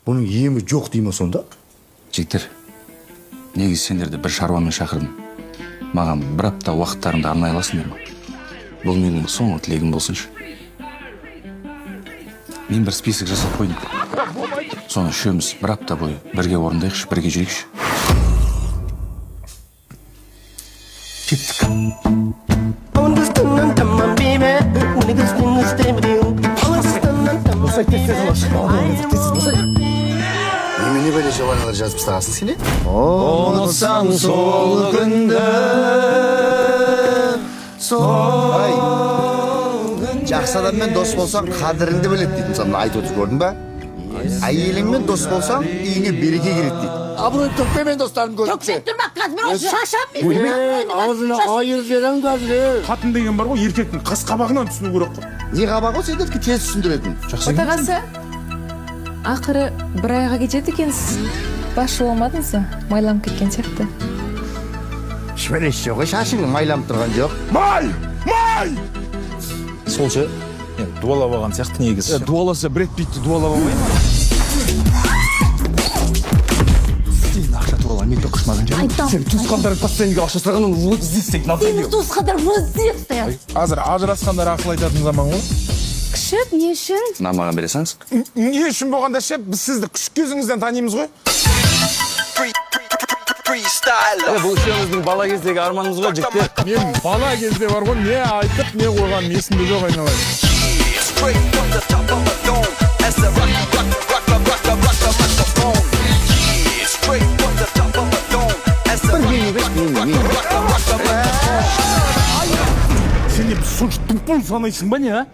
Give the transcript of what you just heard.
Бұның емі жоқ дей ма сонда? Жігіттер, негізі сендерді бір шаруамен шақырдым. Маған бір апта уақыттарыңды арнай аласыңдар ма? Бұл менің соңғы тілегім болсыншы. Мен бір список жасап қойдым. Соны үшеуміз бір апта бойы бірге орындайықшы, бірге жүрейікші. Кеттік. Немене бәле желаниялар жазып тастағансың сен, е? Ұмытсам сол күнді. Ай, жақсы адаммен дос болсаң, қадіріңді біледі дейді. Мысалы, мына айтып отыр, көрдің ба? Әйеліңмен дос болсаң, үйіңе береке келеді дейді. Абырой төкпе, мен достарым көзінше. Төкпей тұрма, қазір мен шашам мен. Аузына айырып жіберемін қазір. Қатын деген бар ғой, еркектің қас қабағынан түсіну керек қой. Не қабақ ол сендердікі, тез түсіндіретін? Отағасы, ақыры бір айға кетеді екенсіз. Бас жуламадыңыз ба? Майланып кеткен сияқты. Ешбір жоқ, шашың майланып тұрған жоқ. Май, май! Сол ше, Енді дуалап алған сияқты негізі. Дуаласа, Брэд Питті дуалап алмай ма? Сен ақша туралы әңгіме құшмаған жер. Айтам. Сен туысқандарың постоянно ақша сұраған, вот здесь стоит на Сенің туысқандар вот здесь стоят. Қазір ажырасқандар ақыл айтатын заман ғой. Күшік, не үшін? Мына маған бере салыңыз. Не үшін болғанда ше, біз сізді күшік кезіңізден танимыз ғой. Бұл үшеуміздің бала кездегі арманымыз ғой, жігіттер. Мен бала кезде бар ғой, не айтып, не қойғаным есімде жоқ, айналайын. Straight from the top of a dome. As I rock, rock, rock, rock, rock, rock the microphone. Yeah, straight from the top of a dome. As I rock, rock, rock, rock, rock the microphone. Сен не, біз сонша тупой санайсың ба, не, а?